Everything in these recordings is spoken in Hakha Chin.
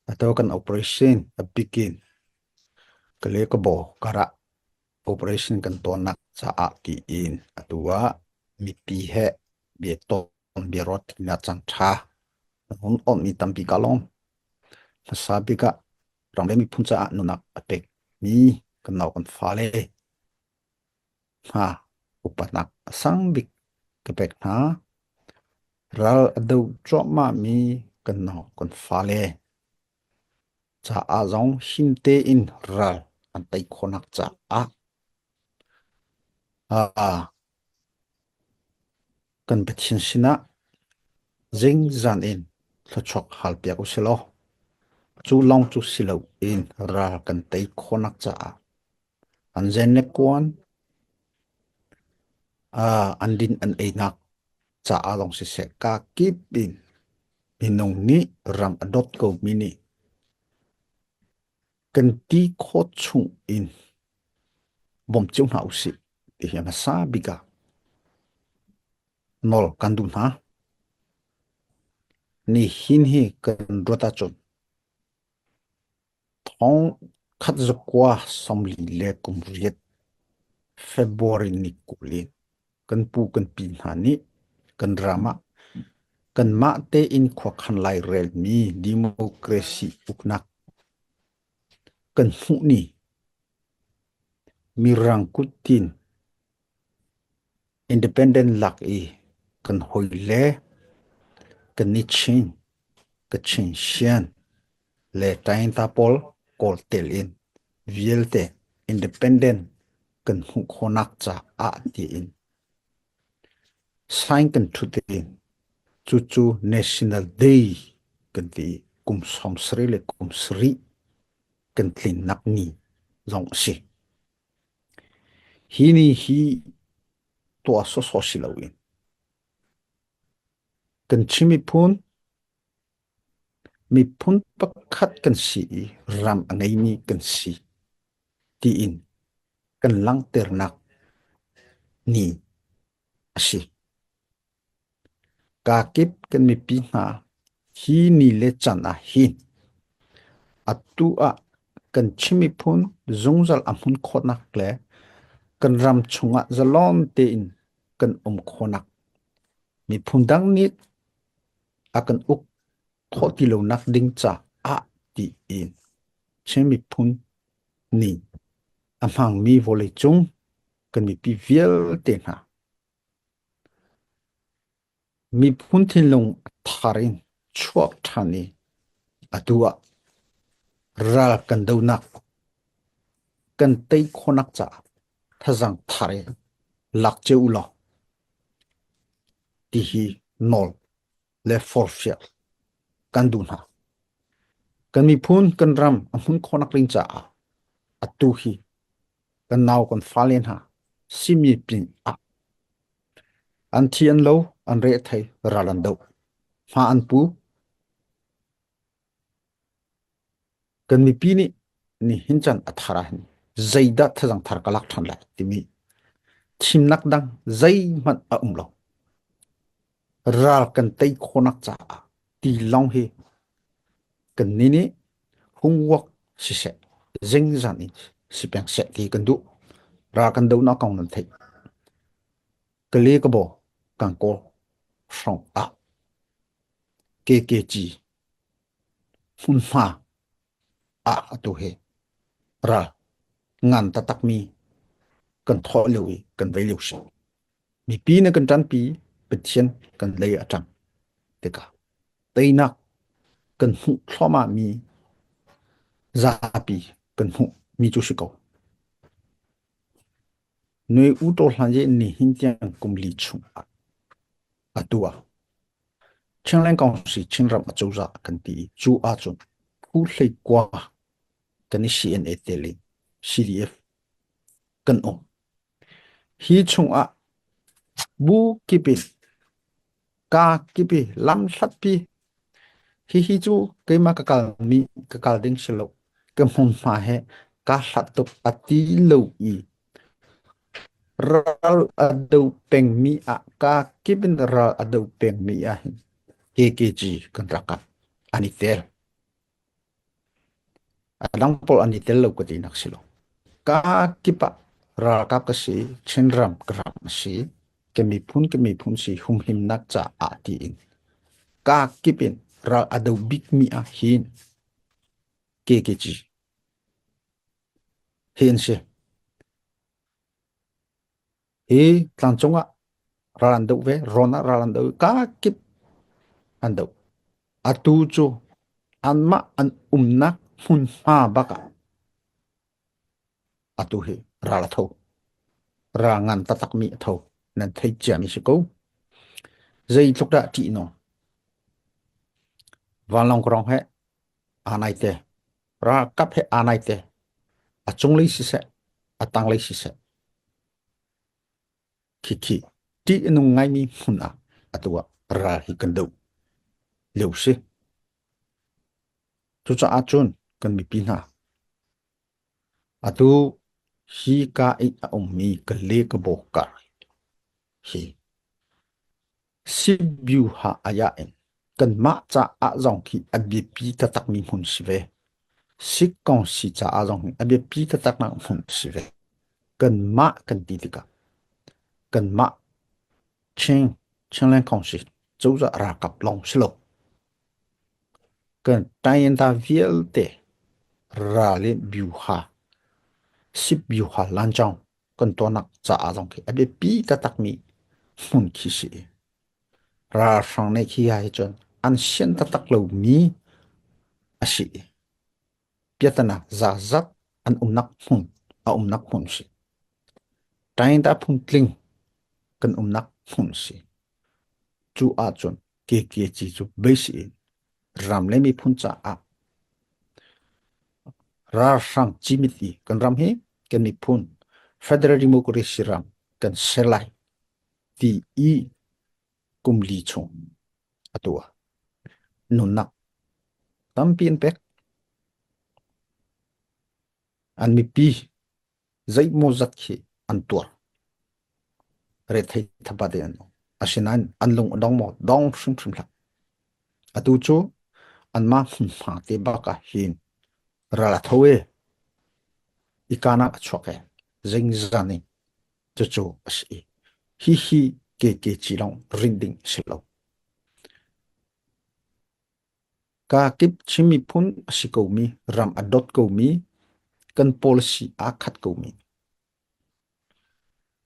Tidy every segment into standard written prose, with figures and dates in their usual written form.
Atu kan operation a bikin Kale-Kabaw karah operation kan tuahnak caah tiin atu ah mipi he biatawn biaruat ṭinak caan ṭha na hun onhmi tampi ka lawm. Hmasa bik ah ram le miphun caah nunnak a pekmi kan nau kan fale hna upatnak a sang bik ka pek hna. Ral a do cuahmahmi kan nau kan fale caah zong him tein ral an tei khawhnak caah kan Pathian sinah zingzan in thluachuak halpiak u silaw cu lawng cu si loin ral kan tei khawhnak caah an zen le kuan an din an einak caah lawng siseh kaa kip in minung nih ram a dawt komi nih kan ti khawh chung in bawm cio hna usih ti hi a hmasa bik ah nawl kan duh hna. Nihin hi kan ruat ahcun thong khat zakua sawmli le kum riat February ni 20 in kan pu kan pi hna nih kan ram ah kanmah tein khuakhan lairelmi democracy uknak kan hmuh ni mirang kuttin independent lak i kan hawile kan i Chin, Kachin, Shan le Tainta pawl kawl tel in vialte independent kan hmuh khawhnak caah tiin sign kan ṭhut in cucu National Day kan ti i kum 70 le kum sarih kan tlinnak ni zong a si. Hi ni hi tuah sawsawh si loin kan Chin miphun miphun pakhat kan si i ram a ngeimi kan si tiin kan langhternak ni a si. Kakip kan mipi hna hi ni le can ah hin atu ah kan Chin miphun zungzal a hmun khawhnak le kan ram chungah zalon tein kan um khawhnak miphun dang nih a kan uk khawh ti lonak ding caah tiin Chin miphun nih a hmangmi vawleicung kan mipi vialte hna Miphun thinlung thar in chuak ṭhan i atu ah ral kan donak kan tei khawhnak caah thazaang thar in lak cio u law tihi nawl le forhfial kan duh hna. Kan miphun kan ram a hmun khawhnak ding caah atu hi kan nau kan fale hna simi pin ah an thi an lo an re thei ral an do hma an pu kan mipi nih ni hin chan a thar ah hin zeidah thazang thar ka lak than lai timi thimnak dang zeihmanh a um lo ral kan tei khawhnak caah ti lawng hi kan ni nih hungwak siseh zingzan in si peng seh ti kan duh ral kan do nak kong nan theih kale ka bo kan kawl hrong ah KKG hmunhma ah atu he ral ngan taktak mi kan thawh lio i kan vei lio si mipi na kan ṭanpi Pathian kan lei a ṭang tikah teinak kan hmuh thluahmah mi zapi kan hmuh mi cu si ko. Nui u to hlan ye ni hin tiang kum li chung ah atu ah Chinland Council Chinram acozah kan ti i cu ahcun phu hlei kua kan i CNA tel in CDF kan um. Hi chungah bu kip in kaa kip i lam hlatpi hihi cu keimah ka kal mi ka kal ding si lo ka hmunhma he kaa hlat tuk a ti lo i ral a do pengmi ah kaa kip in ral a do pengmi ah hin KKG kan rak kap an i tel. A dang pawl an i tel lo ka tinak si lo. Ka kip ah ralkap ka si, Chinram ka ram a si, ka miphun ka miphun si humhimnak caah tiin ka kip in ral a do bikmi ah hin KKG hi an si. Hi tlangcung ah ral an doh ve, rawn ah ral an doh, ka kip an doh. Atu cu anmah an umnak hmunhma bak ah atu hi ral a tho. Ral ngan taktakmi a tho. Nan theih ciami si ko. Zeitluk dah ṭihnung. Vanlawng rong he aa nai te. Ralkap he aa nai te. A cunglei siseh, a tanglei siseh. Khikhi ṭih a nung ngaimi hmun ah atu ah ral hi kan doh lio si. Cucaah cun kan mipi hna atu hi ka i a ummi ka le ka bawk kar hi Sibyuha ayah in kanmah caah zong khi a biapi taktakmi hmun si ve. Sikkong si caah zong hi a biapi taktaknak hmun si ve. Kanmah kan ti tikah kanmah Chin Chinland Council cozah ralkap lawng si lo. Kan tayinta vialte ral in byuha Sibyuha lancawng kan tuahnak caah zong khi a biapi taktakmi hmun khi si. Ralhrang nih khi hi cun an sian taktak lomi a si. Piatana zazat an umnak hmun a umnak hmun si. Tainta phungtling kan umnak hmun si. Cu ahcun KKG cu base in ram le miphun caah ralhrang cimit i kan ram hi kan miphun Federal Democracy ram kan ser lai ti i kum li chung a tuah. Nunnak tampi an pek. An mipi zeimawzat khi an tuar. Rethei thapat in an um. Asinain an lung a dong maw? Dong hrimhrim hlah. Atu cu anmah hmunhma te bak ah hin ral a tho i ikanak a chuak i zingzan in cucu a si. Hihi KKG lawng rin ding a si lo. Kakip Chin miphun a si komi, ram a dawt komi, kan policy aa khat komi,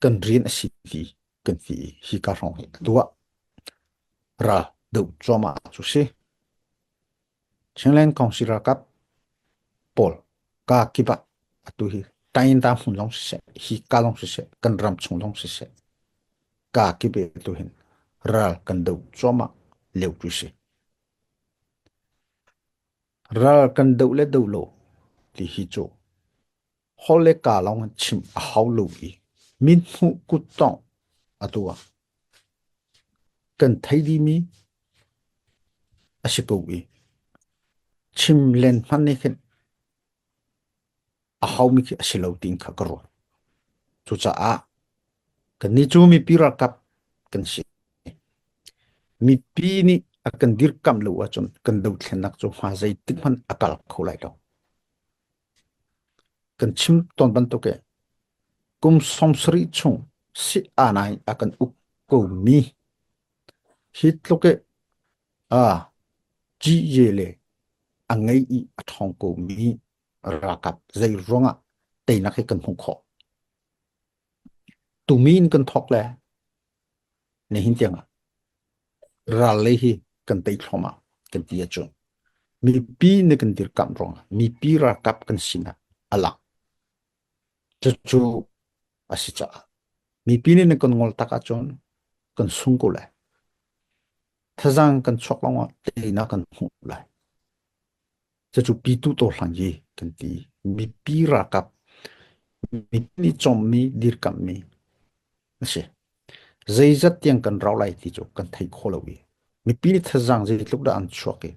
kan rian a si ti kan ti i hika hrawng hi atu ah ral doh cuahmah cu si. Chinland Council ralkap pawl kakip ah atu hi Tainta hmun zong siseh, hika zong siseh, kan ram chung zong siseh, kakip i atu hin ral kan doh cuahmah lio cu si. Ral kan doh le doh lo ti hi cu holh le kaa lawng in chim a hau lo i mithmuh kuttongh atu ah kan thei dihmi a si ko i chim len hmanh nih khin a haumi khi a si lo tiin kha ka ruat. Cucaah kannih cu mipi ralkap kan si. Mipi nih a kan dirkamh lo ahcun kan dothlennak cu hma zeitik hmanh a kal kho lai lo. Kan chim tawn bantuk i kum 70 chung si aanai a kan uk komi hi tluk i a GA le a ngei i a ṭhawng komi ralkap zei ruangah teinak hi kan hmuh khawh. Tumi in kan thawk le nihin tiangah ral lei hi kan tei thluahmah kan ti ahcun mipi nih kan dirkamh ruangah mipi ralkap kan sinak a lang. Cucu a si caah mipi nih nan kan ngol tak ahcun kan sung ko lai. Thazaang kan chuak lawngah teinak kan hmuh lai. Cucu pitu tawhlang hi kan ti. Mipi ralkap, mipi nih cawmmi, dirkamhmi a si. Zeizat tiang kan rau lai ti cu kan thei kho lo i mipi nih thazaang zeitluk dah an chuak i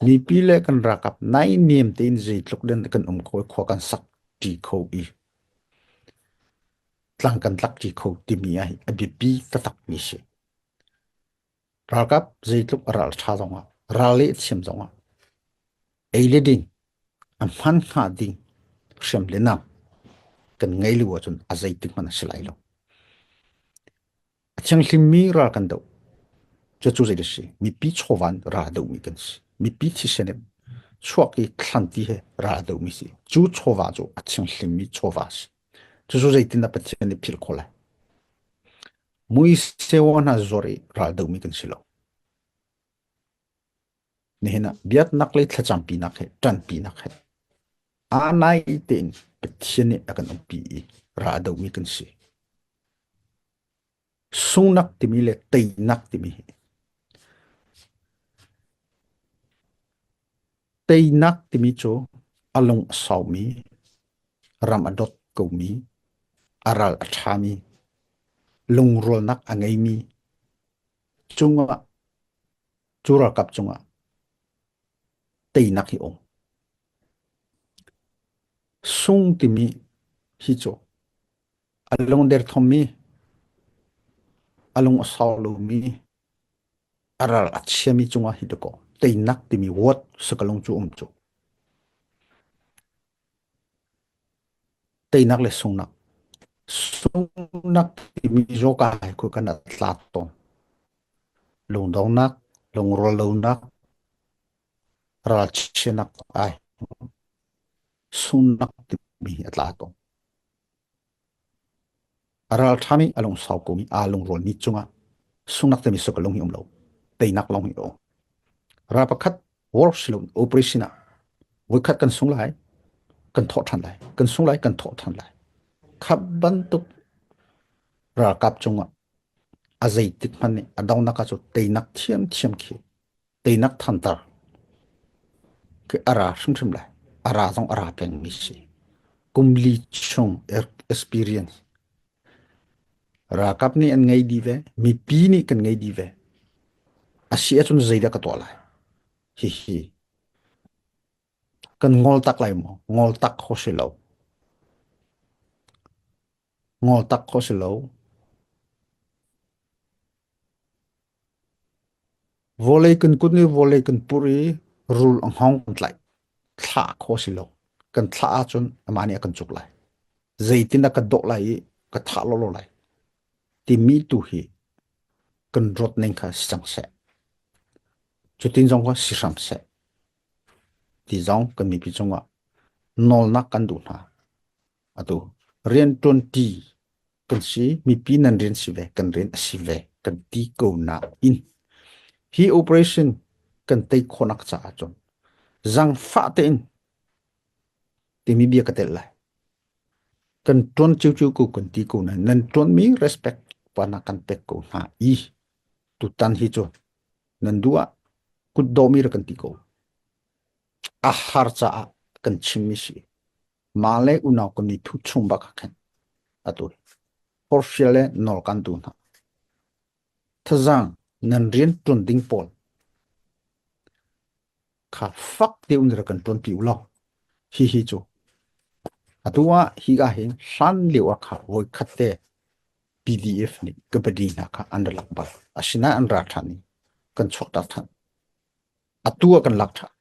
mipi le kan ralkap naihniam tein zeitluk den kan um kho i khua kan sak ṭi kho i tlang kan tlak ṭi kho timi ah hi a biapi taktakmi si. Ralkap zeitluk a ral ṭha zongah, ral leh thiam zongah, ei le ding. A hman hnga ding hriam le nam kan ngei lo ahcun a zeitik hmanh a si lai lo. A thianghlimmi ral kan doh. Cucu zei a si? Mipi chawvan ral a dohmi kan si. Mipi thisen in chuak i thlanti he ral a dohmi si. Cu chawva cu a thianghlimmi chawva a si. Cucu zeitindah Pathian nih philh khawh lai? Mui sewa hna zuar i ral dohmi kan si lo. Nihin ah biaknak le thlacampinak he ṭanpinak he aa nai tein Pathian nih a kan umpi i ral a domi kan si. Sungnak timi le teinak timi hi teinak timi cu a lung a saumi, ram a dawt komi, a ral a ṭhami, lungrualnak a ngeimi cungah cu ralkap cungah teinak hi um. Sung timi hi cu a lung derthawmmi, a lung a sau lomi, a ral a chiami cungah hi dakaw teinak timi word sakalung cu um cu. Teinak le sungnak. Sungnak timi zawka hai khu kan a tla tawn. Lungdongnak, lungrual lonak, ralchiatnak ai. Sungnak timi hi a tla tawn. A ralṭhami a lungsau komi aa lungrualmi cungah sungnak timi suk lung hi um lo. Teinak lawng hi a um. Ral pakhat war silon operation ah voikhat kan sung lai, kan thawh ṭhan lai, kan sung lai, kan thawh ṭhan lai. Kha bantuk ralkap cungah a zeitik hmanh nih a dongnak ah cu teinak thiamthiam khi teinak thantar khi a ra hrimhrim lai. A ra zong a ra pengmi si. Kum li chung experience ralkap nih an ngei dih ve, mipi nih kan ngei dih ve. A si ahcun zeidah ka tuah lai? Hihi kan ngol tak lai maw? Ngol tak kho si lo. Ngol tak kho si lo. Vawlei kan kun i vawlei kan pur i rul a hngawng kan tlaih. Thlah khawh si lo. Kan thlah ahcun amah nih a kan cuk lai. Zeitin a ka dawh lai i ka thah lawlaw lai. Timi tu hi kan ruat ning kha si cang seh. Cutin zong kha si hram seh. Ti zong kan mipi cungah nawlnak kan duh hna. Atu rianṭuanṭi kan si, mipi nan rian si ve, kan rian a si ve, kan ti ko nain hi operation kan tei khawhnak caah cun zangfah tein timi bia ka telh lai. Kan ṭuan ciuciu ko kan ti ko nain nan ṭuanmi respect pana kan pek ko hna i tutan hi cu nan duh ah kut dawhmi rak kan ti ko. A har caah kan chimmi si. Mah le unau kan i thu chung bak ah khin atu forhfial le nawl kan duh hna. Thazaang nan rian ṭuan ding pawl kha fak deuh in rak kan ṭuanpi u law hihi cu atu ah hi ka hin hlan lio ah kha voi khat te PDF nih kabaddi hna kha an ra lak bal. Asinain an ra ṭhan i kan chuakter ṭhan. Atu ah kan lak ṭhan.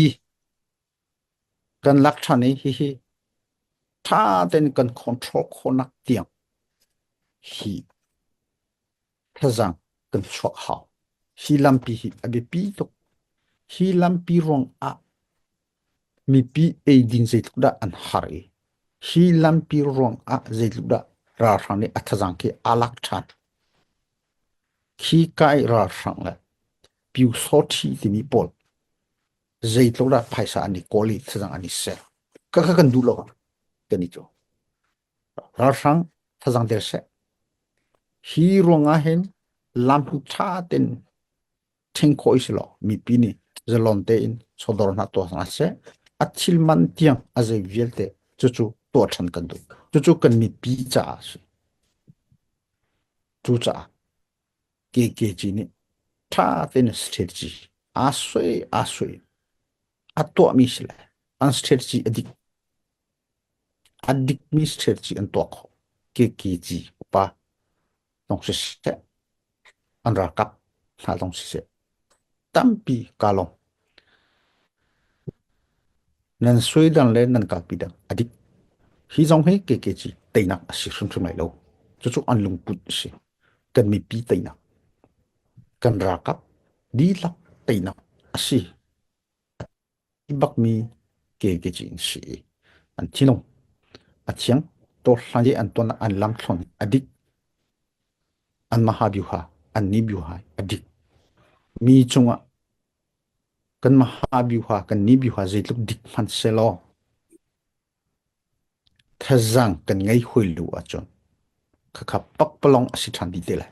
I kan lak ṭhan i hihi ṭha tein kan control khawhnak tiang hi thazaang kan chuak hau. Hi lampi hi a biapi tuk. Hi lampi ruang ah mipi eidin zeitluk dah an har i hi lampi ruang ah zeitluk dah ralhrang nih a thazaang khi aa lak ṭhan. Khi ka i ralhrang le Pyusawṭhi timi pawl zeitluk dah phaisa an i kawl i thazang an i ser. Khakha kan duh lo kan i cu. Ralhrang thazang der seh. Hi ruangah hin lam hi ṭha tein ṭhing khawh i si law mipi nih zalon tein chawdawr hna tuah hna seh. A thil man tiang a zei vialte cucu tuah ṭhan kan duh. Cucu kan mipi caah a si. Cucaah KKG nih ṭha tein strategy aa suai aa suai a tuahmi si le an strategy a dik a dikmi strategy an tuah khawh KKG upa zong siseh an ralkap hna zong siseh tampi kaa lawm. Nan suai dan le nan kalpi dan a dik. Hi zong hi KKG teinak a si hrimhrim lai lo. Cucu an lungput a si. Kan mipi teinak, kan ralkap dihlak teinak a si. Bakmi KKG in si. An thinung a thiang tawhlan i an tuannak an lamthlon a dik. An mahabyuha, an nibyuha a dik. Mi cungah Kan mahabyuha, kan nibyuha zeitluk dik hmanh sehlaw thazaang kan ngei hoi lu ahcun khakha pakpalawng a si ṭhan dih te lai.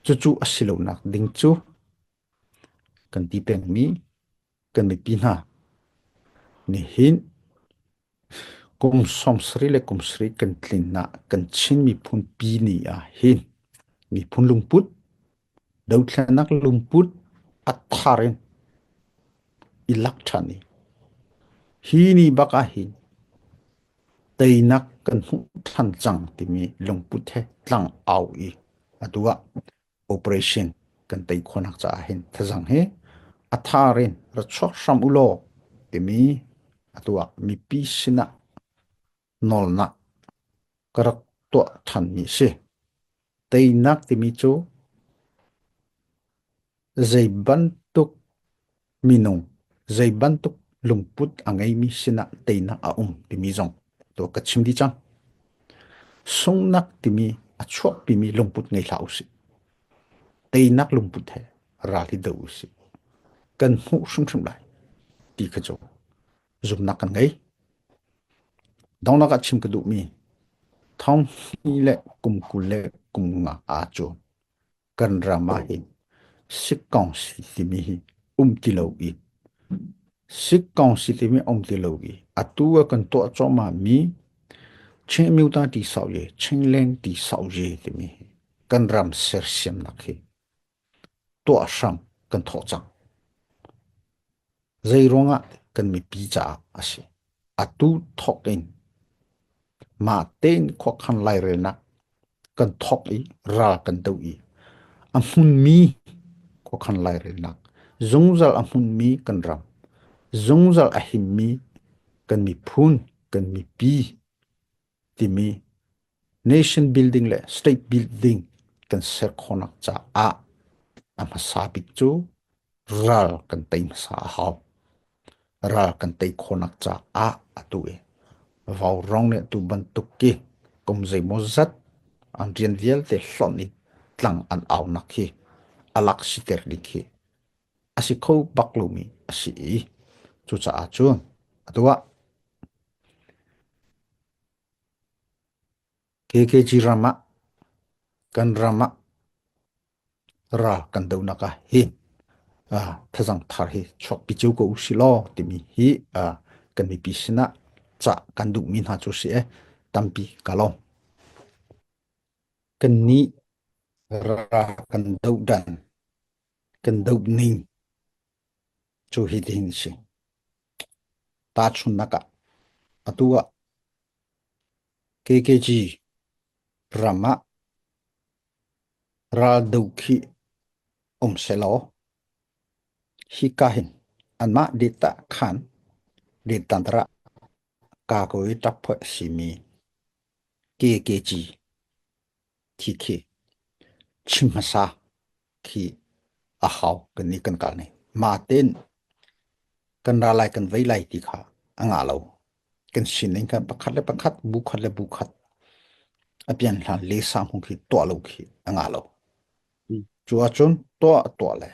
Cucu a si lonak ding cu kan ti pengmi kan mipi hna nihin Kum 70 le kum sarih kan tlin ah kan Chin miphun pi ni ah hin miphun lungput, dothlennak lungput a thar in i lak ṭhan i hi ni bak ah hin teinak kan hmuh ṭhan cang timi lungput he tlang au i atu ah operation kan tei khawhnak caah hin thazang hi a thar in ra chuak hram u law timi atu ah mipi sinah nawlnak ka rak tuah thanmi si. Teinak timi cu zei bantuk minung zei bantuk lungput a ngeimi sinah teinak a um timi zong to ka chim dih cang. Sunghnak timi a chuahpimi lungput ngei hlah usih. Teinak lungput he ral hi do usih. Kan hmuh hrimhrim lai ti kha cu zumnak kan ngei. Dongnak ah chim ka duhmi thong hnih le kum 25 aa cu kan ram ah hin sikkawngsi timi hi um ti lo i sikkawngsi timi um ti lo i atu ah kan tuah cuahmah mi Chin Amyota ti sau ye Chinland ti sau ye timi hi kan ram sersiamnak hi tuah hram kan thawh cang. Zei ruangah kan mipi caah a si. Atu thawk in mah tein khuakhan lairelnak kan thawk i ral kan do i a hmunmi khuakhan lairelnak zungzal a hmunmi kan ram zungzal a himmi kan miphun kan mipi timi nation building le state building kan ser khawhnak caah a hmasa bik cu ral kan tei hmasa a hau. Ral kan tei khawhnak caah atu i vaurawng nih tu bantuk ki kum zeimawzat an rian vialte hlonh i tlang an aunak hi alak siter ding khi a si kho bak lomi a si i cucaah cun atu ah KKG ram ah kan ram ah ral kan donak ah hin thazang thar hi chuakpi cio ko usih law timi hi kan mipi sinah ca kan duhmi hna cu si e tampi ka lawm. Kan nih ral kan doh dan kan doh ning cu hi tihin si. Tahchunhnak ah atu ah KKG ram ah raldo khi um sehlaw hika hin anmah data khan data ka ko i ṭap simi KKG khi khi chim hmasa khi a hau kan ni kan kal ni ma ten kan ra lai kan vei lai ti kha a ngah lo kan sining kha pakhat le pakhat bu khat le bu khat a pian hlan le sang hung khi tuah lo khi a ngah lo cu ahcun tuah tuah le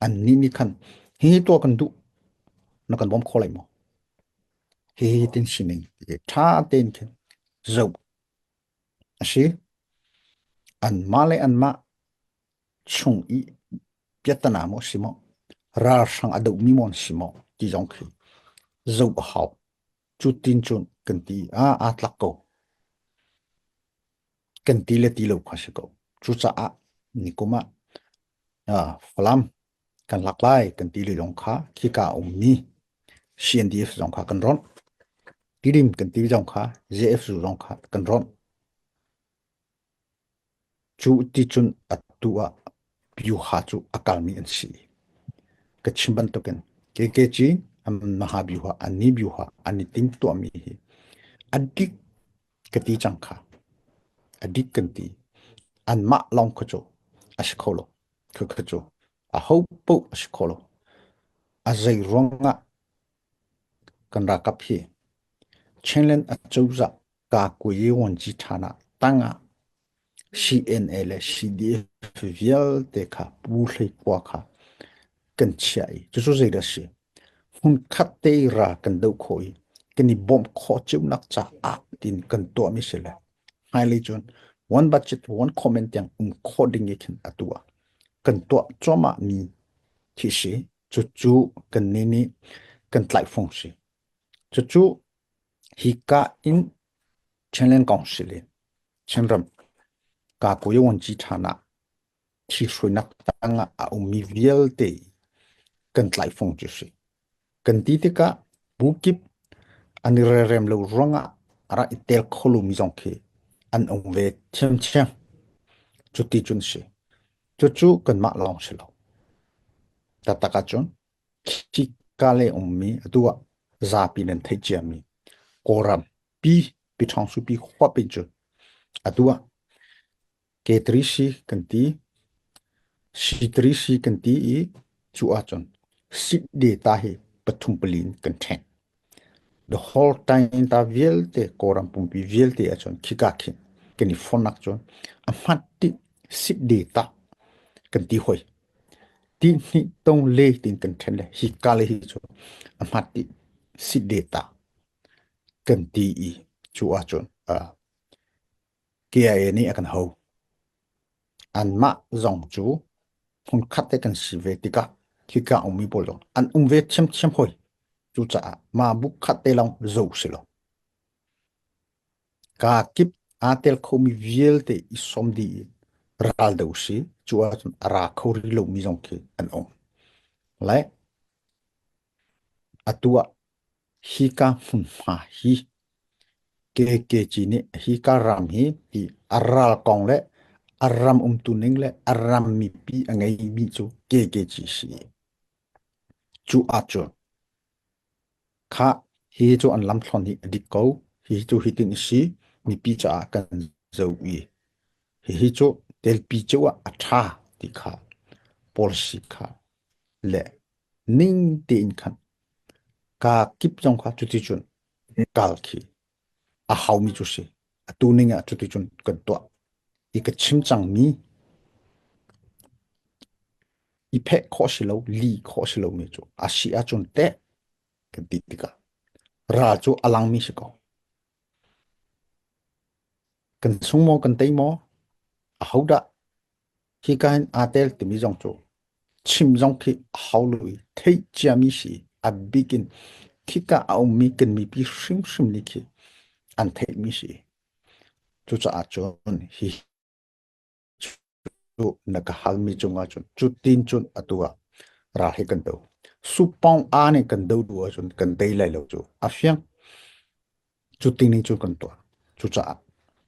an ni nih khan hi tuah kan duh na kan bawm kho lai maw hi hi tin sining tha tein khin zoh a si. Anmah le anmah chung i piahtana maw si maw, ralhrang a dohmi maw an si maw ti zong khi zoh a hau. Cu tin cun kan ti ah aa tlak ko. Kan ti le ti lo kha si ko. Cucaah nikum ah Falam kan lak lai kan ti le zong kha khika a ummi CNDF zong kha kan rawnh. Tidim kan ti zong kha JFU zong kha kan rawnh. Cu ti cun atu ah Pyuha cu a kalmi an si. Ka chim bantukin KKG. Mahabyuha Anibyuha an i timhtuahmi hi a dik ka ti cang kha. A dik kan ti. Anmah lawng kha cu a si kho lo. Kha kha cu aho paoh a si kho lo. A zei ruangah kan ralkap hi Chinland acozah Kakuyi Wanci ṭhan ah tangah CNA le CDF vialte kha Pu Hlei Kua kha kan chiah i cucu zeidah a si? Hmunkhat te i ral kan doh khawh i kan i bawmh khawh cionak caah tiin kan tuahmi si le hmailei cun one budget one comment tiang um khawh ding i khin atu ah kan tuah cuahmah mi khi si. Cucu kan nih nih kan tlaihfung si. Cucu hika in Chinland Council in Chinram Kakuya Wanci ṭhan ah ṭhihruainak tangah a ummi vialte kan tlaihfung cu si. Kan ti tikah bu kip an i relrem lo ruangah a rak i tel kho lomi zong khi an um ve ṭhiamṭhiam. Cuti cun si. Cucu kanmah lawng si lo. Taktak ahcun khika le ummi atu ah zapi nan theih ciami Kawlram pi Piṭhawngsu pi huap in cun atu ah K3C kan ti, C3C kan ti i cu ahcun sit data hi pathum pali in kan ṭhen. The whole time ta vialte Kawlram pumpi vialte ahcun khika khin kan i fonnak cun a hmat dih sit data kan ti hoi. Ti hnih tong le tiin kan ṭhen le hi ka le hi cu a hmat dih sit data kan ti i cu ahcun uh, KIA nih a kan ho. Anmah zong cu hmunkhat te kan si ve tikah khika ummi pawl zong an um ve ṭhiamṭhiam hoi. Cucaah mah bu khat te lawng zo si lo. Kaa kip aa tel khomi vialte i sawm dih i ral do si. Cu ahcun a ra kho rih lomi zong khi an um. Le atu ah hika hmunhma hi KKG nih hika ram hi hi a ral kong le a ram umtu ning le a ram mipi a ngeimi cu KKG si. Cu ahcun kha hi cu an lamthluan hi a dik ko. Hi cu hitin a si. Mipi caah kan zo i hihi cu telpi cio ah a ṭha ti kha policy kha le ning tein khan kaa kip zong kha cuticun kal khi a haumi cu si. Atu ning ah cuticun kan tuah. I ka chim cangmi i pheh khawh si lo, li khawh si lomi cu a si ahcun teh kan ti tikah ral cu a langmi si ko. Kan sung maw, kan tei maw? Ahodah hika hin aa tel timi zong cu chim zong khi a hau lo i theih ciami si a bik in khika a ummi kan mipi hrimhrim nih khi an theihmi si. Cucaah cun hi cu na ka halmi cungah cun cutin cun atu ah ral hi kan do. Supawng a nih kan do duh ahcun kan tei lai lo cu a fiang. Cu ning cun kan tuah. Cucaah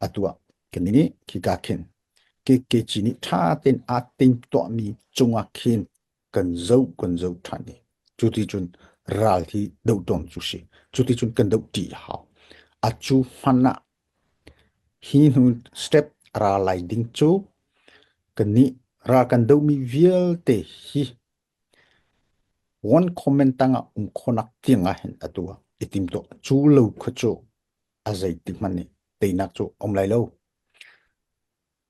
atu ah kan nih khika khin KKG nih ṭha tein aa timhtuahmi cungah khin kan zoh kan zoh ṭhan i cuticun ral hi doh tawn cu si. Cuticun kan doh ṭi a hau. A cu hmanh ah hi hnu step a ra lai ding cu kannih ral kan dohmi vialte hi One comment tangah um khawhnak tiang ah hin atu ah i timtuah. Cu lo kha cu a zeiti hmanh nih teinak cu um lai lo.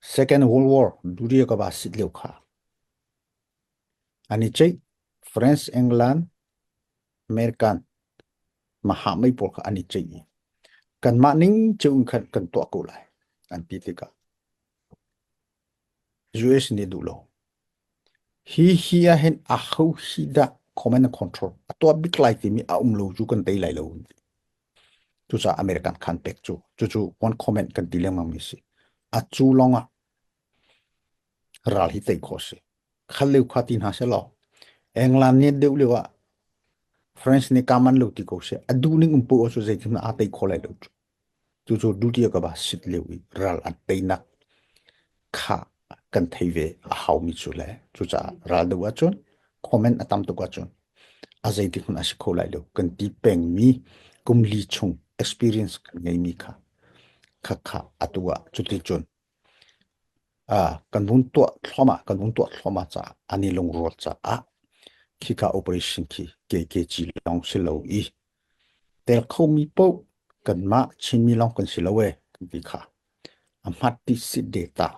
Second World War Duriya ka ba sit lio kha. An i ceih France, England, American maha mei pawl kha an i ceih i kanmah ning cio in khan kan tuah ko lai an ti tikah US nih duh lo. Hi hi ah hin aho hi dah command and control a tuah bik lai timi a um lo cu kan tei lai lo. Cucaah American khan pek cu cucu one comment kan ti lengmang mi si. A cu lawng ah ral hi tei khawh si. Khal leu kha ti hna seh law England nih deuh lio ah France nih kaman lo ti ko seh. A duh ning um po cu zeitin aa tei khawh lai lo cu. Cucu duty ka ba sit lio i ral an teinak kha kan thei ve a haumi cu le cucaah ral do ahcun comment a tam tuk ahcun. A zeitik hmanh a si kho lai lo kan ti pengmi kum li chung experience kan ngeimi kha kha kha atu ah cuticun kan vun tuah thluahmah kan vun tuah thluahmah caah an i lungrual caah khika operation khi KKG lawng si lo i tel khomi paoh kanmah Chinmi lawng kan si lo e kan ti kha a hmat ti si data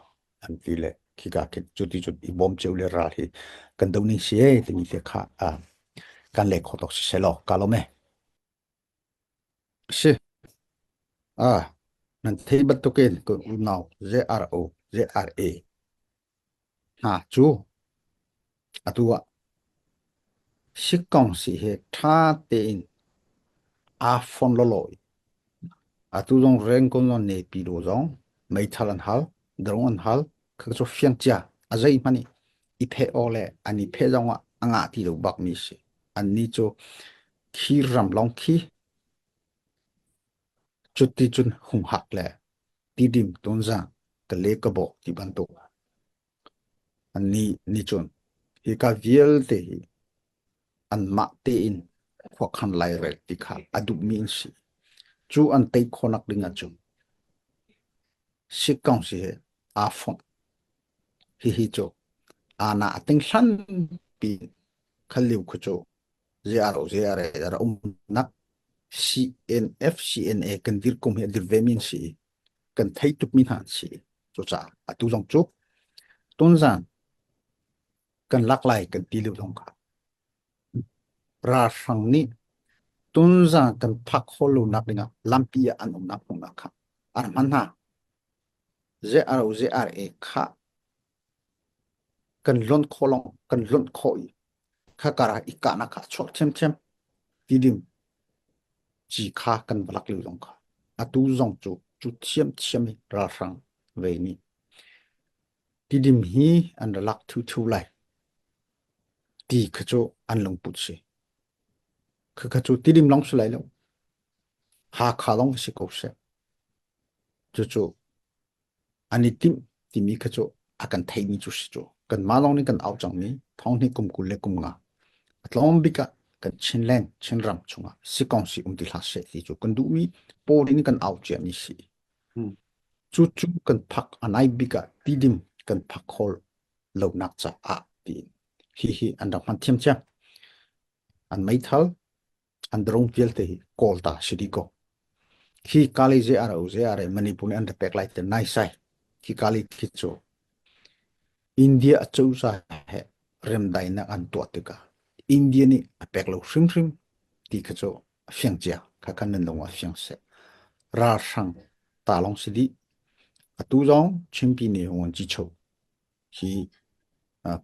an ti le khika khi cuti cun i bawm cio le ral hi kan do ning si e timi te kha kan le kho tok si selaw ka lawm e. Si ah nan thei bantukin kan unau JRO JRA hna cu atu ah Sikkong si he ṭha tein aa fon lawlaw i atu zong Rangoon zong Naypyidaw zong meithal an hal, drone an hal, kha cu fiang cia a zeihmanh i i pheh awk le an i pheh zong ah a ngah ti lo bakmi si. Annih cu khi ram lawng khi cuti cun humhak le tidim tunzang ka le ka bawh ti bantuk Annih nih cun hika vialte hi anmah tein khuakhan lairel ti kha a duhmi an si. Cu an tei khawhnak ding ahcun Sikong si he aa fonh. Hihi cu aana a ting hlanpi kha liu khu cu ZRO ZRA a umnak CNF CNA kan dir kum hi a dir ve mi an si i kan thei tukmi hna an si. Cucaah atu zong cu tunzan kan lak lai kan ti lio zong kha ralhrang nih tunzan kan phak khawh lonak dingah lampi ah an umnak hmunah kha an hman hna. ZRO ZRA kha kan lonh khawh long kan lonh khawh i kha kar ah i kahnak kha chuak ṭhiamṭhiam tidim ci kha kan va lak lio zong kha atu zong cu cu thiamthiam hi ralhrang ve nih tidim hi an ra lak thuthu lai ti kha cu an lungput si kha kha cu tidim long si lai lo Hakha long si ko seh cucu an i timh timi kha cu a kan theihmi cu si cu kanmah lawng nih kan au cangmi thong hnih kum 20 le kum nga a tlawm bik ah kan Chinland Chinram chungah sikong si um ti hlah seh ti cu kan duhmi pawl in kan au ciami si. Cu cu kan phak a nai bik ah tidim kan phak khawl lonak caah tiin hi hi an rak hman thiamthiam. An meithal an drone vialte hi kawl ta si dih ko. Khi kali ze ara u ze ara Manipur nih an ra pek lai te nai sai. Khi kali khi cu India cozah he remdainak an tuah tikah India nih a pek lo hrimhrim ti kha cu a fiang cia kha kan nan lung ah fiang seh. Ralhrang ta long si dih. Atu zong Chinpi nih hung ci cho hi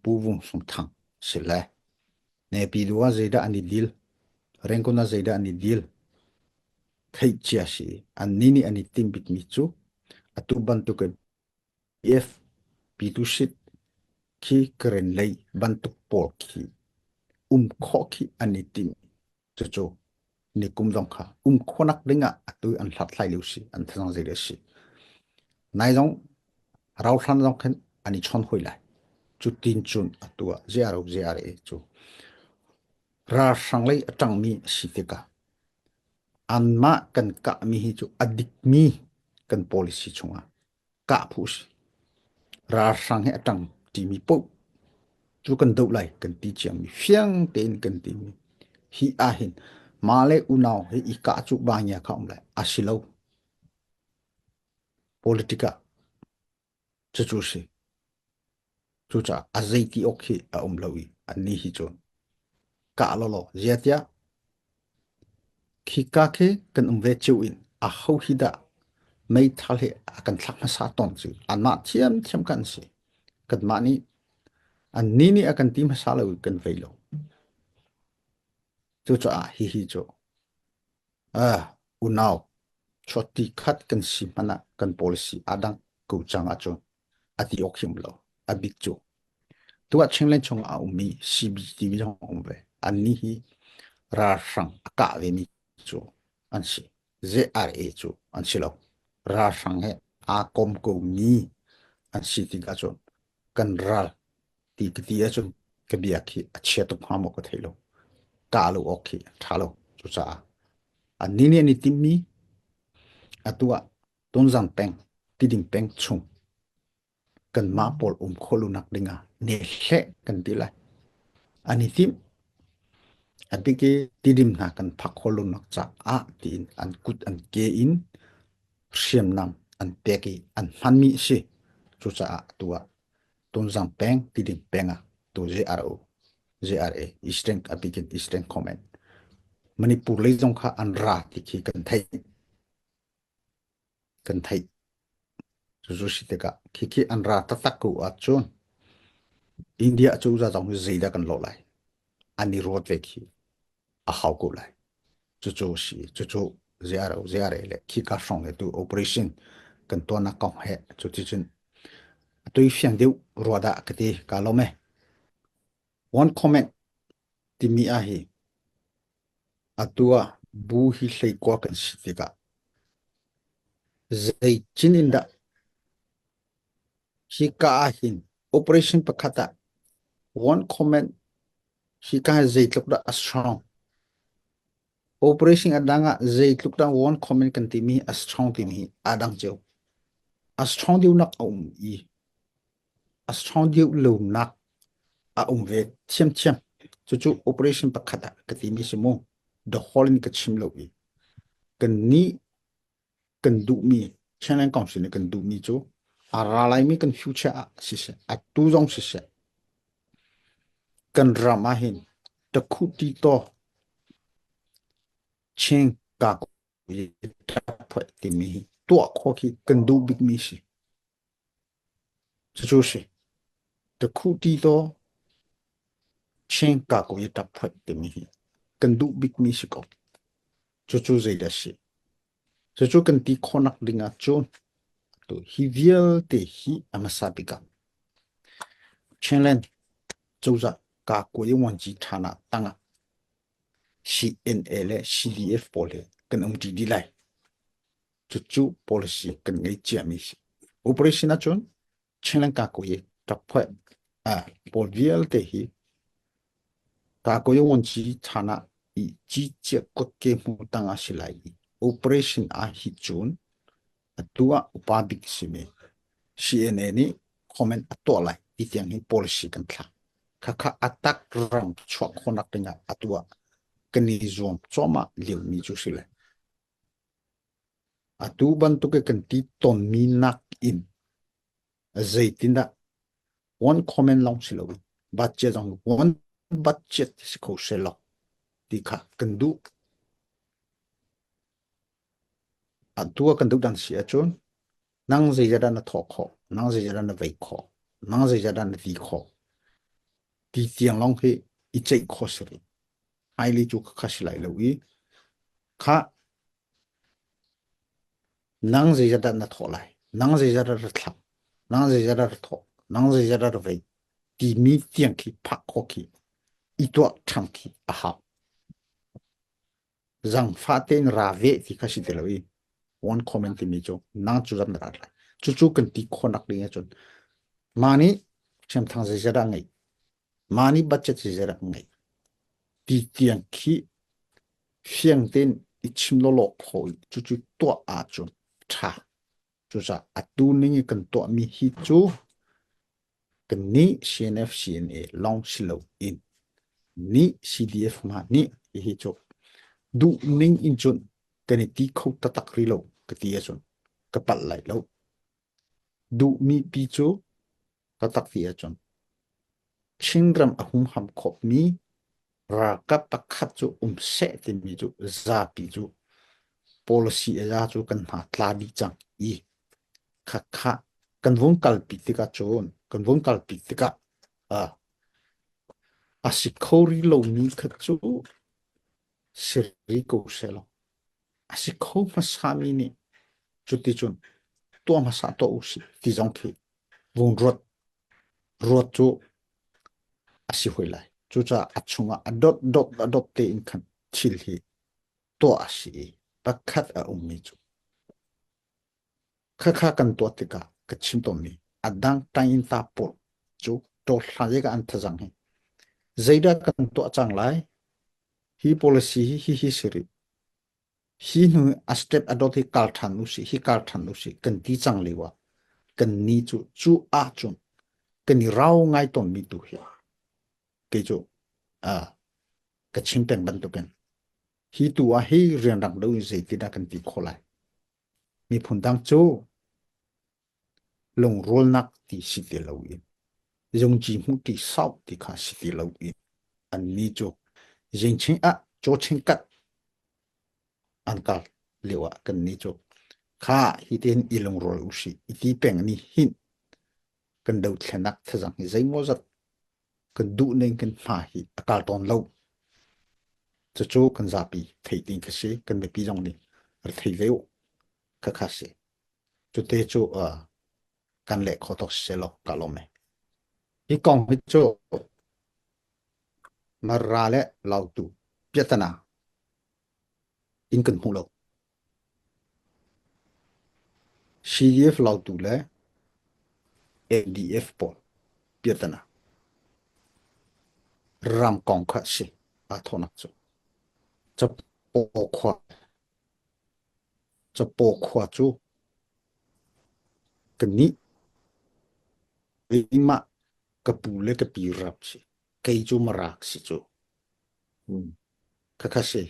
Pu Vung Sung Thang si le Naypyidaw ah zeidah an i dil, Rangoon ah zeidah an i dil theih cia si. Annih nih an i timh bikmi cu atu bantukin PF Pyitushit khi Karen lei bantuk pawl khi um khawh khi an i tim. Cucu nikum zong kha um khawhnak ding ah atu an hlathlai lio si, an thazang zei le si. Nai zong rauhhlan zong khin an i chawn hoi lai. Cu tin cun atu ah ZRO ZRA cu ralhrang lei a ṭangmi a si tikah anmah kan kahmi hi cu a dikmi kan policy chungah kah phu si. Ralhrang he a ṭang ṭimi paoh cu kan doh lai kan ti ciami fiang tein kan timi hi ahhin mah le unau he i kah cu bangia kha um lai a si lo. Politic ah cucu si. Cucaah a zeiti awk hi a um lo i annih hi cu kah lawlaw ziatiah khika khi kan um ve cio in aho hi dah meithal hi a kan thlak hmasa tawn cu anmah thiamthiam kan si. Kanmah nih annih nih a kan ti hmasa lo i kan vei lo. Cucaah hihi cu Ah, unau, chuahti khat kan si hmanh ah kan policy aa dang ko cang ahcun a ti awk him lo. A bik cu tuah Chinland chung ah a ummi CB timi zong a um ve. Annih hi ralhrang a kah vemi cu an si. ZRA cu an si lo. Ralhrang he aa kom komi an si tikah cun kan ral ti ka ti ahcun ka bia khi a chia tuk hnga maw ka thei lo. Kah lo awk khi ṭha lo. Cucaah annih nih an i timhmi atu ah Tonzang peng, Tidim peng chung kanmah pawl um khawh lonak ding ah nehleh kan ti lai. An i timh. A bik i Tidim hna kan phak khawh lonak caah tiin an kut an ke in hriamnam an pek i an hmanmi a si. Cucaah atu ah Tonzang peng, Tidim peng ah tu JRO, JRA, Eastern, a bik in Eastern Command, Manipur lei zong kha an ra ti khi kan theih. Kan theih. Cucu si tikah khikhi an ra taktak ko ahcun India cozah zong hi zeidah kan lawh lai? An i ruat ve khi a hau ko lai. Cucu si cucu JRO JRA le khika hrawng le tu operation kan tuahnak kong he cuticun atui fiang deuh rua dah ka ti ka lawm e. One comment timi ah hi atu ah bu hi hleikua kan si tikah Zeicin in dah hika ah hin operation pakhat ah one comment hika hi zeitluk dah a strong operation a dang ah zeitluk dah one comment kan timi a strong timi hi aa dang cio. A strong deuhnak a um i a strong deuh lonak a um ve thiamthiam. Cucu operation pakhat ah ka timi si mu. The whole in ka chim lo i kan nih kan duhmi Chinland Council nih kan duhmi cu a ra laimi kan future ah siseh atu zong siseh kan ram ah hin takhuti to Chin ka timi hi tuah khawh khi kan duh bikmi si. Cucu si. Takhuti to Chin ka ko i tap timi hi kan duh bikmi si ko. Cucu zeidah si? Cucu kan ti khawhnak ding ahcun tu hi vialte hi a hmasa bik ah Chinland cozah kakuai vuanci ṭhan ah tangah CNA le CDF pawl he kan umṭi dih lai. Cucu policy kan ngei ciami si. Operation ahcun Chinland kakuai ṭakphuah pawl vialte hi kakuai vuanci ṭhan ah i cicia kutke hmu tang ah si lai i operation ah hi cun atu ah upa bik simi CNA nih comment a tuah lai ti tiang hi policy kan thlah. Khakha atak ram chuah khawhnak ding ah atu ah kan i zuam cuahmah liomi cu si le. Atu bantuk i kan ti tonmi nak in zeitindah one comment lawng si loin budget zong one budget si kho seh law ti kha kan duh. Atu ah kan duh dan si ahcun nang zeizat dah na thawh khawh, nang zeizat dah na vei khawh, nang zeizat dah na ti khawh ti tiang lawng hi i ceih khawh si rih. Hmailei cu kha si lai lo i kha Nang zeizat dah na thawh lai? Nang zeizat dah ra thlak? Nang zeizat dah ra thawh? Nang zeizat dah ra vei? Timi tiang khi phak khawh khi i tuah ṭhan khi a hau. Zangfah tein ra ve ti kha si ti lo i one comment timi cu nang cu zat na rat lai. Cucu kan ti khawhnak ding ahcun mah nih hriamthang zeizat dah ngeih? Mah nih budget zeizat dah ngeih? Ti tiang khi fiang tein i chim lawlaw khawh i cucu tuah ahcun ṭha. Cucaah atu ning i kan tuahmi hi cu kannih CNF CNA lawng si loin nih CDF hna nih hihi cu duh ning in cun kan i ti kho taktak rih lo ka ti ahcun ka palh lai lo. Duhmi pi cu taktak ti ahcun Chinram a humham khawhmi ralkap pakhat cu um seh timi cu zapi cu policy a cu kan hna tla dih cang i khakha kan vung kalpi tikah cun kan vung kalpi tikah a si kho rih lomi kha cu si rih ko seh law a si kho hmasami nih cuticun tuah hmasa tuah u sih ti zong khi vung ruat ruat cu a si hoi lai. Cucaah a chungah a dot dot a dot tein khan thil hi tuah a si i pakhat a ummi cu khakha kan tuah tikah ka chim tawnmi a dang tangin ta pawl cu ṭawhhla ka an thazang hi zeidah kan tuah cang lai? Hi policy hi hi hi si rih. Hi hnu a step a dot hi kal ṭhan usih, hi kal ṭhan usih kan ti cang lio ah kan ni cu cu ahcun kan i rau ngai tawnmi tu hi kei cu uh, ka chim peng bantukin hi tu ah hi rianrang lo in zeitindah kan ti khawh lai. Miphun dang cu lungrualnak ti si ti lo in zungci hmuh ti sau ti kha si ti lo in annih cu zingching ah cawching kat an kal lio ah kannih cu kha hi tin i lungrual usih i ti peng ni hin kan dothlenak thazang hi zeimawzat kan duh ning kan hma hi a kal tawn lo. Cucu kan zapi theih ding kha si, kan mipi zong nih rak thei ve u. Khakha si. Cute cu uh, kan leh kho tok si law ka lawm e. Hi kong hi cu Mara le Lautu piatana in kan hmu lo. CDF Lautu le ADF pawl piatana ram kong kha si aa thawnak cu. Capo khua Capo khua cu kannih keimah ka pu le ka pi ram si. Kei cu Marak si cu. Khakha si.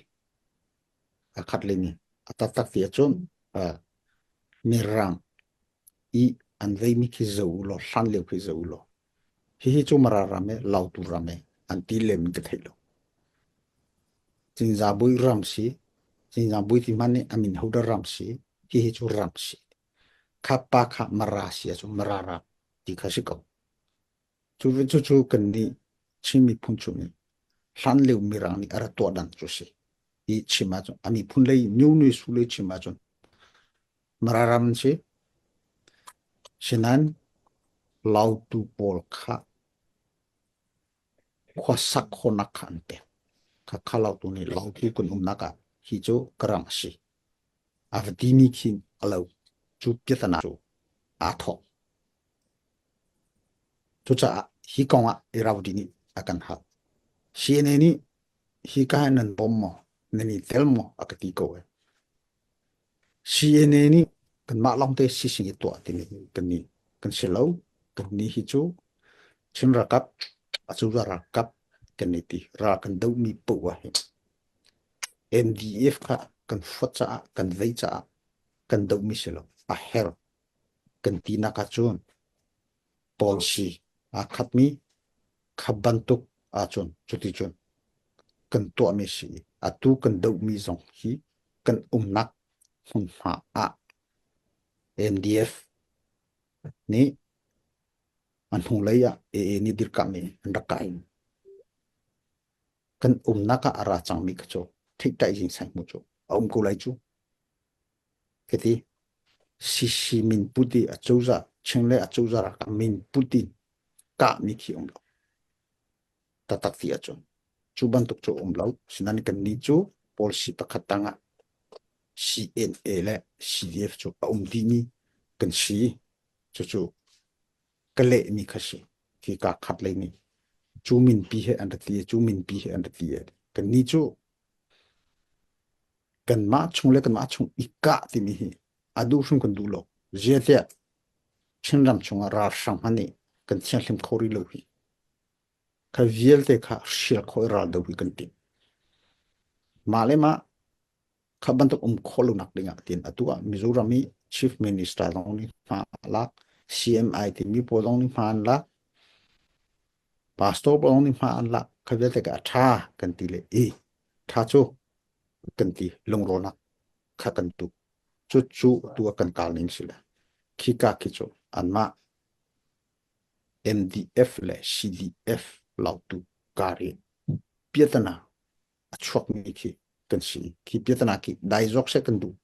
A khat le mi. A taktak ti ahcun uh, Mirang i an veimi khi zo u law, hlan lio khi zo u law. Hihi cu Mara ram e, Lautu ram e, an ti lem in ka theih lo. Cinzabui ram si, Cinzabui ti hmanh nih a min hodah ram si, hihi cu ram si. Kha pa kha Mara si ahcun Mara ram ti kha si ko. Cu cu cu kan nih Chin miphun chung in hlan lio Mirang nih a rak tuah dan cu si. Hi chim ahcun a miphun lei New Ni Su lei chim ahcun Mara ram an si. Sinain Lautu pawl kha khuasak khawhnak kha an pek. Khakha Lautu nih Lautu kan umnak ah hi cu ka ram a si. A va timi khin a lo. Cu piatana cu aa thawk. Cucaah hi kong ah Irrawaddy nih a kan hal. CNA nih hi ka hi nan bawm maw? Nan i tel maw? A ka ti ko ai. CNA nih kanmah lawngte sising i tuah timi kan nih kan si lo. Kan nih hi cu Chin ralkap, acozah ralkap kan i ti. Ral kan dohmi poah hi MDF kha kan fuat caah, kan vei caah kan dohmi si lo. A herh kan tinak ahcun policy aa khatmi kha bantuk ahcun cuticun kan tuahmi si i atu kan dohmi zong hi kan umnak hmunhma ah MDF nih a hnulei ah AA nih dirkamh in an rak kai. Kan umnak ah a ra cangmi kha cu theihtai zing sai hmu cu a um ko lai cu. Ka ti. CC min put i acozah Chin le acozah ralkap min put in kahmi khi um lo. Taktak ti ahcun cu bantuk cu um lo. Sinain kannih cu policy pakhat tangah CNA le CDF cu a um dihmi kan si. Cucu ka lehmi kha si. Khi ka khat lei nih cu minpi he an ra ti cu minpi he an ra ti. Kannih cu kanmah chung le kanmah chung i kah timi hi a duh hrim kan duh lo. Ziahtiah Chinram chungah ralhrang hmanh nih kan thianghlim kho rih lo hi. Kha vialte kha hrial khawh i ral do hi kan timh. Mah le mah kha bantuk um khawh lonak ding ah tiin atu ah Mizoram i Chief Minister zong nih hma a lak, CMI timi pawl zong nih hma an lak, Pastor pawl zong nih hma an lak. Kha vialte kha a ṭha kan ti le i ṭha cu kan ti lungrawlnak kha kan tu. Cu cu tu ah kan kal ning si le khika khi cu anmah MDF le CDF lautu kar i piatana a chuakmi khi kan si. Khi piatana khi dai zawk seh kan duh.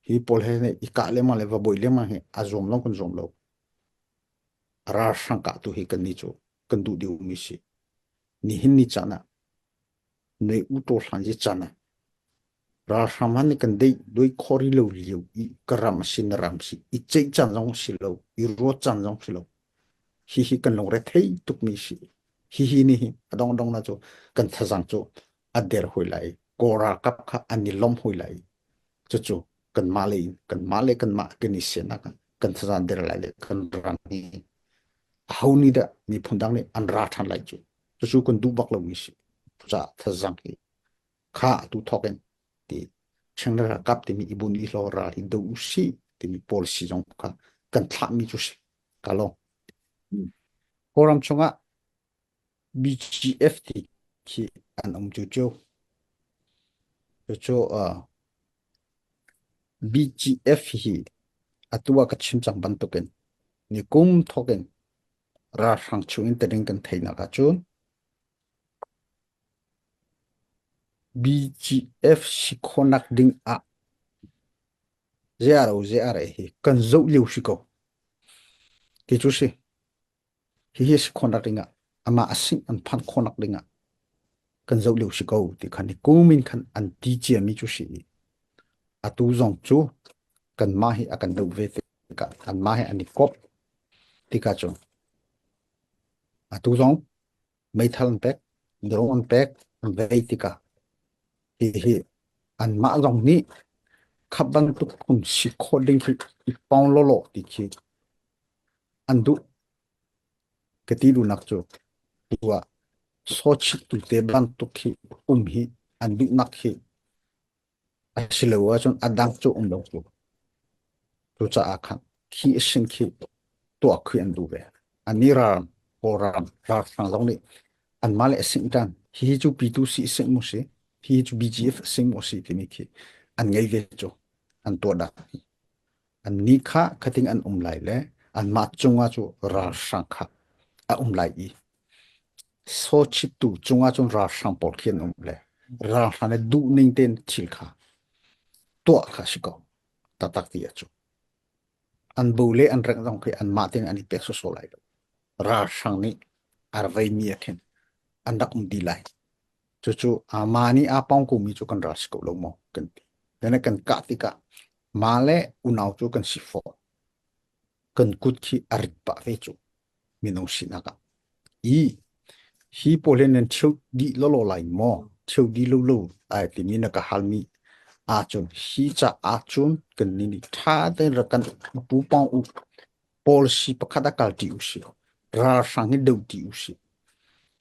Hi pawl he i kah lengmang le va boi lengmang hi a zuam long kan zuam lo. Ralhrang kah tu hi kan ni cu kan duh deuhmi si. Nihin ni caan ah noi u to hlan ji caan ah ralhrang han nih kan deih doi khori lo lio i ka ram si na ram si i ceih caan zong si lo i ruat caan zong si lo hi hi kan lungre thei tukmi si. Hihi nih hin a dongdong na cu kan thazang cu a der hoi lai. Kawl ralkap kha an i lawm hoi lai. Cucu kanmah le in kanmah le kanmah kan i sianak ah kan thazang der lai le kan ram hi aho nih dah miphun dang nih an ra ṭhan lai cu. Cucu kan duh bak lomi si. Cucaah thazang hi kha atu thawk in ti Chinra ralkap timi i bun i hlaw ral hi do usih timi policy zong kha kan thlahmi cu si. Ka lawm. Kawlram chungah BGF ti khi an um cu cu. Cucu uh, BGF hi atu ah ka chim cang bantukin ni kum thawk in ralhrang chung in tering kan theihnak ahcun BGF si khawhnak ding ah ZRO ZRA hi kan zoh lio si ko. Ti cu si. Hihi si khawhnak ding ah amah a singh an phan khawhnak ding ah kan zoh lio si ko ti khan hi kum in khan an ti ciami cu si i atu zong cu kanmah hi a kan doh ve tikah anmah he an i kop tikah cun atu zong meithal an pek, drone an pek, an vei tikah hihi anmah zong nih kha bantuk phun si khawh ding khi i pong lawlaw ti khi an duh. Ka ti duhnak cu tu ah sawchit tu te bantuk khi um hi an duhnak hi a si lo ahcun a dang cu um lo cu. Cucaah khan khi a sin khi tuah khi an duh ve. Ani ral Kawlram ralhrang zong nih anmah le a singh ṭan. Hihi cu P2C singh mu si, hihi cu BGF singh mu si timi khi an ngei ve cu an tuah dah. Annih kha khating an um lai le anmah cungah cu ralhrang kha a um lai i sawchittu cungah cun ralhrang pawl khi an um le ralhrang le duhning tein thil kha tuah kha si ko taktak ti a cu. An bu le an rengh zong khi anmah tein an i pek sawsawh lai lo. Ralhrang nih a veimi ah khin an rak um dih lai. Cucu amah nih aa pong komi cu kan ral si ko lo maw kan ti. Then kan kah tikah mah le unau cu kan si fawn. Kan kut khi a rit pah ve cu minung sinak ah. I hi pawl hi nan cheu dih lawlaw lai maw? Cheu dih lo lo ai timi na ka halmi ahcun hi ca ahcun kan nih nih ṭha tein rak kan pu pong u policy pakhat a kal ṭi usih. Ralhrang hi do ṭi usih.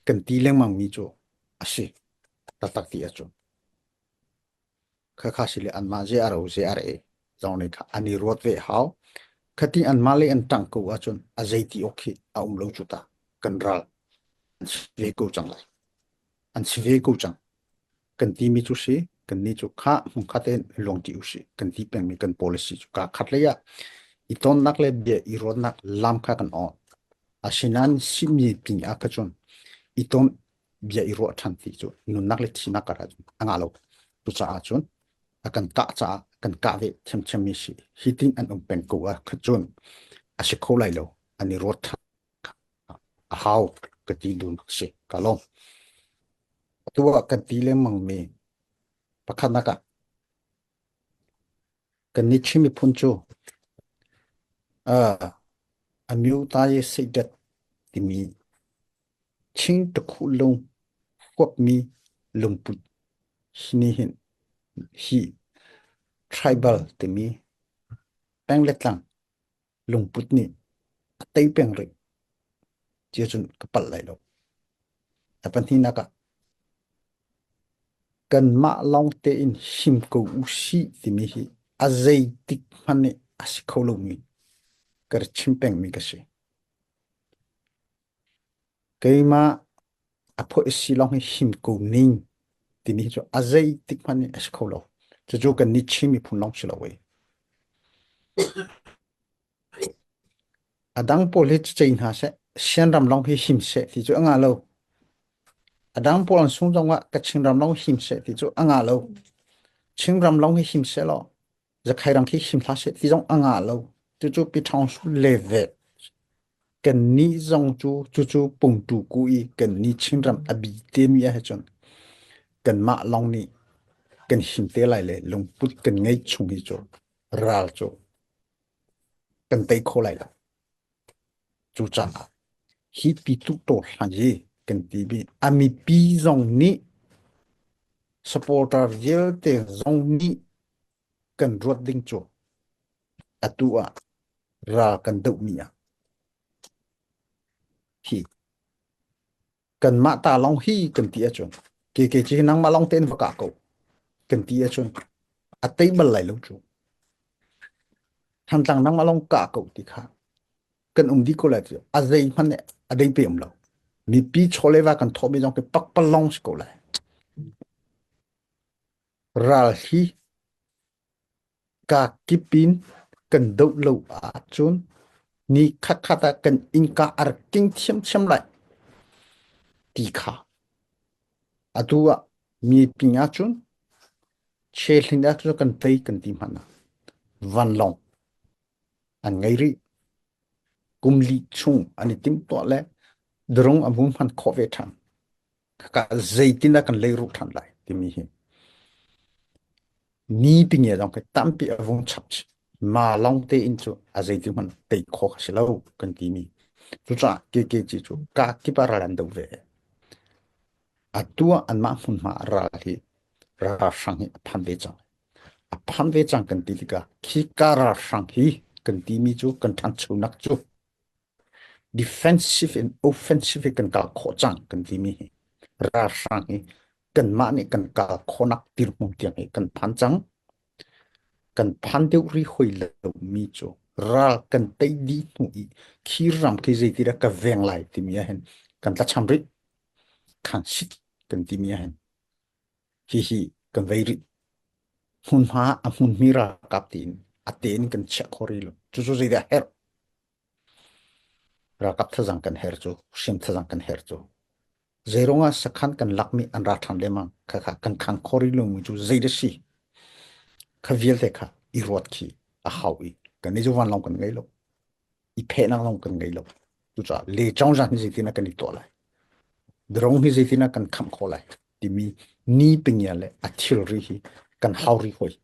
Kan ti lengmang mi cu a si. Taktak ti ahcun. Khakha si le anmah ZRO ZRA zong nih kha an i ruat ve hau. Khati anmah le an ṭang ko ahcun a zeiti awk khi a um lo cu ta. Kan ral an si ve ko cang lai. An si ve ko cang. Kan timi cu si, kan nih cu kha hmunkhat tein luang ti usih. Kan ti pengmi kan policy cu ka khat lei ah i tonnak le bia i ruatnak lam kha kan on. Asinain simi pin ah kha cun i ton bia i ruah ṭhan ti cu nunnak le thinak kar ah a ngah lo. Cucaah cun a kan kah caah kan kah ve ṭhiamṭhiammi si. Hi tin an um peng ko ah kha cun a si kho lai lo. An i ruat ṭhan a hau ka ti duhnak a si. Ka lawm. Atu ah kan ti lengmangmi pakhatnak ah kannih Chin miphun cu uh, Amyothaye Seidat timi Chin takhuh lung huapmi lungput hi nih hin hi tribal timi peng le tlang lungput nih a tei peng rih ti ahcun ka palh lai lo. A pahnihnak ah kanmah lawng tein him ko u sih timi hi a zeitik hmanh nih a si kho lomi ka rak chim pengmi ka si. Keimah a phoih si lawng hi him ko ning timi hi cu a zeitik hmanh nih a si kho lo. Cucu kan nih Chin miphun lawng si lo ei. A dang pawl hi cei hna seh, Sianram lawng hi him seh ti cu a ngah lo. A dang pawl an sung zong ah ka Chinram lawng him seh ti cu a ngah lo. Chinram lawng hi him seh law Zakhairang khi him hlah seh ti zong a ngah lo. Cucu Pi Ṭhawng Su le ve. Kannih zong cu cucu pungtu ku i kannih Chinram a bi temi ahcun kanmah lawng nih kan him te lai le lungput kan ngei chung hi cu ral cu kan tei kho lai lo. Cucaah hi pi tu to hlan hi. kan ti mi a mipi zong nih supporter vialte zong nih kan ruat ding cu atu ah ral kan doh mi ah hi kanmah ta lawng hi kan ti ahcun keke ci nangmah lawng tein va kah ko kan ti ahcun a tei bal lai lo cu. Thantlang nangmah lawng kah ko ti kha kan um dih ko lai cu a zei hmanh nih a dei pe um lo. Mipi chawleva kan thawhmi zong khi pakpalong si ko lai. Ral hi Kaa kip in kan doh lo ahcun ni khatkhat ah kan innka a rak king thiamthiam lai ti kha atu ah mi ping ahcun chehling ahcun kan tei kan ti hmanh ah vanlawng an ngei rih. Kum li chung an i timhtuah le drone a vung hman khawh ve ṭhan. Khaka zeitindah kan leiruk ṭhan lai timi hi ni tinge zong khi tampi a vung chap chih. Ma lawng tein cu a zeitin hmanh tei khawh a si lo kan timi. Cucaah KKG cu ka kip ah ral an do ve. Atu ah anmah hmunhma ah ral hi ralhrang hi a phan ve cang. A phan ve cang kan ti tikah khi ka ralhrang hi kan timi cu kan ṭhanchonak cu defensive in offensive in kan kal khawh cang kan timi hi ralhrang hi kanmah nih kan kal khawhnak dirhmun tiang hi kan phan cang. Kan phan deuh rih hoi lomi cu ral kan tei dih hnu i khi ram khi zeitidah ka veng lai timi ah hin kan tlacham rih. Khansit kan timi ah hin hihi kan vei rih. Hmunhma a hmunmi ralkap tiin a tein kan chiah kho rih lo. Cucu zeidah herh? Ralkap thazang kan her cu, hriam thazang kan her cu. Zeiruang ah sakhan kan lakmi an ra ṭhan lengmang. Khakha kan khang kho rih lomi cu zei dah si? Kha vialte kha i ruat khi a hau i kan i cu vanlawng kan ngei lo. I phehnak zong kan ngei lo. Cucaah le congzan hi zeitin ah kan i tuah lai? Drone hi zeitin ah kan khamh khawh lai? Timi ni pingia le a thilri hi kan hau rih hoi.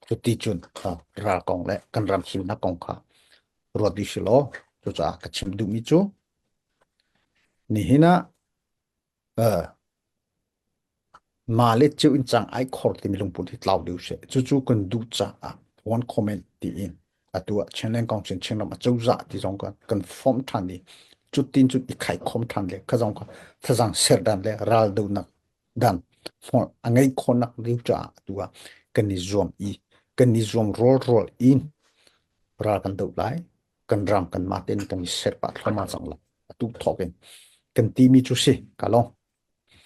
Cuti cun ral kong le kan ram himnak kong kha ruat dih si law cucaah ka chim duhmi cu nihin ah uh, ma le ceu in cang ai khor timi lungput hi tlau deuh seh. Cucu kan duh caah one comment tiin atu ah Chinland Council Chinram acozah ti zong kan kan form than i cutin cun i khai khom than le kha zong kha thazang ser dan le ral donak dan hmol a ngei khonak ding caah atu ah kan i zuam i kan i zuam rawl rawl in ral kan doh lai kan ram kan mah tein kan i ser pah thluahmah cang lai atu thawk in kan timi cu si ka long.